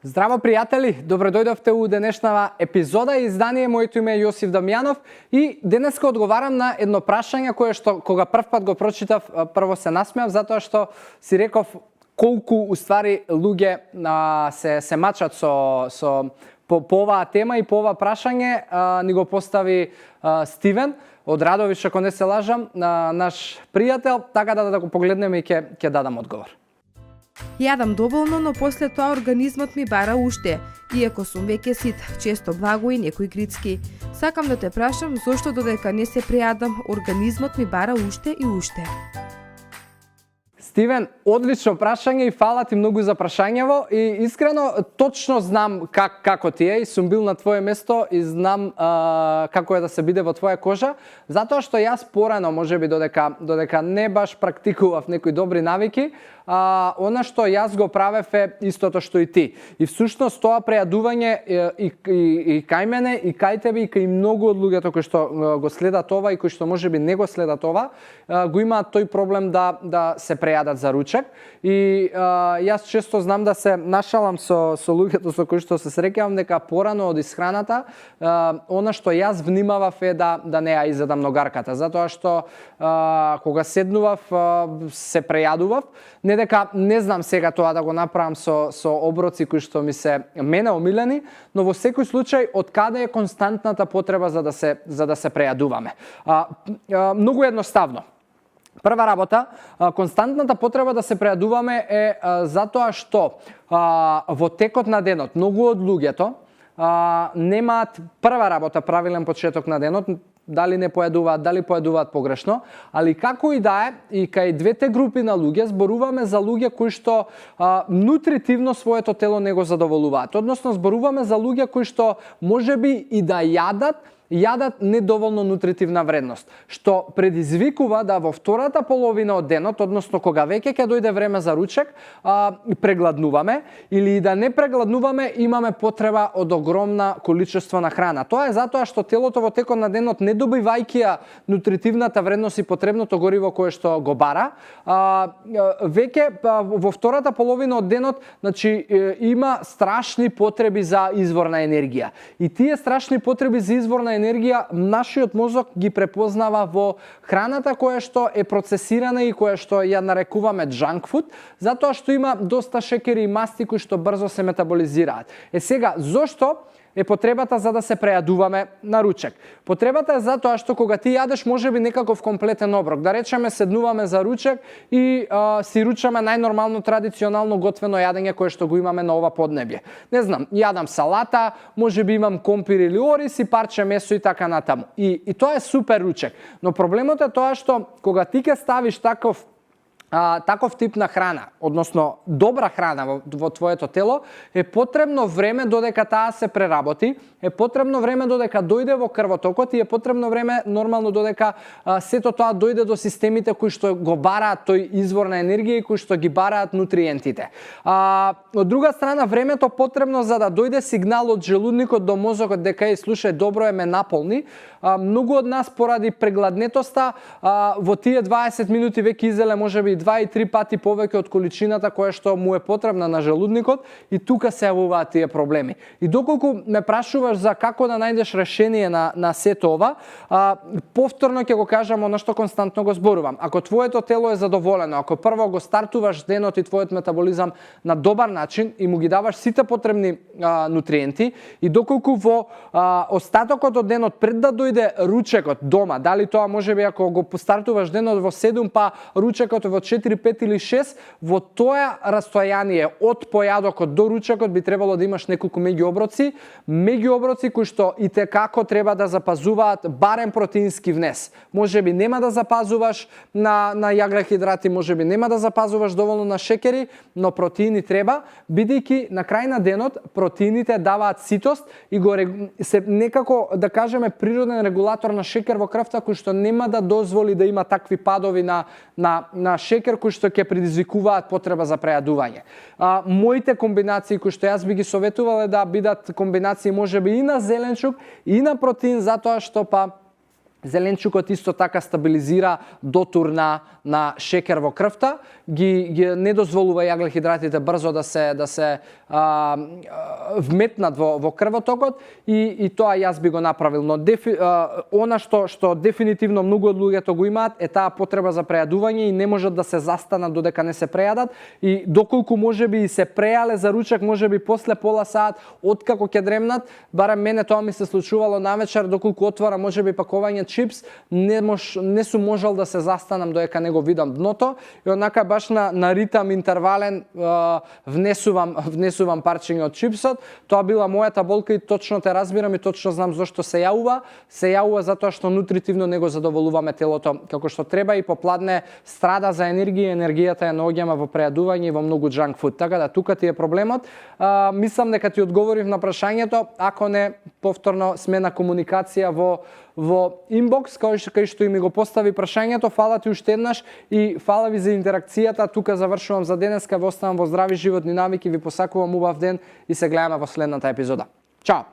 Здраво, пријатели! Добро дојдовте у денешнава епизода и издание. Моето име е Јосиф Дамјанов и денеска одговарам на едно прашање кое што кога прв пат го прочитав, прво се насмеав затоа што си реков колку уствари луѓе се мачат по оваа тема и по ова прашање ни го постави Стивен од Радовиш, ако не се лажам, наш пријател, така да го погледнеме и ќе дадам одговор. Јадам доволно, но после тоа организмот ми бара уште. Иако сум веќе сит, често благо и некои крицки. Сакам да те прашам зошто додека не се прејадам, организмот ми бара уште и уште. Стивен, одлично прашање и фала ти многу за прашањево и искрено точно знам како ти е и сум бил на твое место и знам како е да се биде во твоја кожа, затоа што јас порано можеби додека не баш практикував некои добри навики, она што јас го правев е истото што и ти. И всушност тоа прејадување и кај мене, и кај тебе, и кај многу од луѓето кои што го следат ова и кои што можеби не го следат ова, го имаат тој проблем да се прејадат за ручек. И јас често знам да се нашалам со луѓето со кои што се среќавам дека порано од исхраната, она што јас внимавав е да не ја изедам ногарката, затоа што кога седнував се прејадував. Не дека не знам сега тоа да го направам со оброци кои што ми се мене омилени, но во секој случај од каде е константната потреба за да се прејадуваме? Многу едноставно. Прва работа, константната потреба да се прејадуваме е затоа што во текот на денот многу од луѓето немаат прва работа правилен почеток на денот, дали не појадуваат, дали појадуваат погрешно, али како и да е, и кај двете групи на луѓе зборуваме за луѓе кои што нутритивно своето тело не го задоволуваат. Односно зборуваме за луѓе кои што можеби и да јадат недоволно нутритивна вредност, што предизвикува да во втората половина од денот, односно кога веќе ќе дојде време за ручек, прегладнуваме или да не прегладнуваме, имаме потреба од огромна количество на храна. Тоа е затоа што телото во текот на денот, не добивајќи ја нутритивната вредност и потребното гориво кое што го бара, веќе во втората половина од денот, значи има страшни потреби за извор на енергија. И тие страшни потреби за извор на енергија, нашиот мозок ги препознава во храната која што е процесирана и која што ја нарекуваме junk food, затоа што има доста шекери и масти кои што брзо се метаболизираат. Сега, зошто е потребата за да се прејадуваме на ручек? Потребата е затоа што кога ти јадеш можеби некаков комплетен оброк, да речеме седнуваме за ручек и си ручаме најнормално традиционално готвено јадење кое што го имаме на ова поднебје. Не знам, јадам салата, можеби имам компир или ориз и парче месо и така натаму. И тоа е супер ручек. Но проблемот е тоа што кога ти ќе ставиш таков тип на храна, односно добра храна во твоето тело, е потребно време додека таа се преработи, е потребно време додека дојде во крвотокот и е потребно време нормално додека сето тоа дојде до системите кои што го бараат тој извор на енергија и кои што ги бараат нутриентите. Од друга страна, времето потребно за да дојде сигнал од желудникот до мозокот дека слушај, добро е, ме наполни. Многу од нас поради прегладнетоста во тие 20 минути веќе изеле можеби 2 и 3 пати повеќе од количината која што му е потребна на желудникот и тука се јавуваат тие проблеми. И доколку ме прашуваш за како да најдеш решение на сето ова, повторно ќе го кажам она што константно го зборувам. Ако твоето тело е задоволено, ако прво го стартуваш денот и твојот метаболизам на добар начин и му ги даваш сите потребни нутриенти, и доколку во остатокот од денот пред да дојде ручекот дома, дали тоа можеби ако го постартуваш денот во 7 па ручекот во 4, 5 или 6, во тоа растојание од појадокот до ручекот би требало да имаш неколку меѓуоброци кои што и те како треба да запазуваат барем протеински внес. Можеби нема да запазуваш на јаглехидрати, можеби нема да запазуваш доволно на шекери, но протеини треба, бидејќи на крај на денот протеините даваат ситост и се некако да кажеме природен регулатор на шекер во крвта кој што нема да дозволи да има такви падови на шекер кои што ќе предизвикуваат потреба за прејадување. Моите комбинации кои што јас би ги советувал е да бидат комбинации можеби и на зеленчук и на протеин, затоа што Зеленчукот исто така стабилизира дотур на шекер во крвта, ги не дозволува јаглохидратите брзо да се вметнат во крвотокот и тоа јас би го направил. Но она што дефинитивно многу од луѓето го имаат е таа потреба за прејадување и не можат да се застанат додека не се прејадат и доколку можеби и се прејале за ручек, можеби после пола сат откако ќе дремнат, барем мене тоа ми се случувало навечер, доколку отвора можеби пакување чипс, не сум можел да се застанам додека не го видам дното и однака баш на ритам интервален внесувам парчење од чипсот. Тоа била мојата болка и точно те разбирам и точно знам зошто се јавува. Се јавува затоа што нутритивно не го задоволуваме телото како што треба и попладне страда за енергија, енергијата ја наоѓаме во прејадување и во многу junk food. Така да тука ти е проблемот. Мислам дека ти одговорив на прашањето, ако не повторно смена комуникација во инбокс, кај што и ми го постави прашањето. Фала ти уште еднаш и фала ви за интеракцијата. Тука завршувам за денеска, ве оставам во здрави животни навики, ви посакувам убав ден и се гледаме во следната епизода. Чао!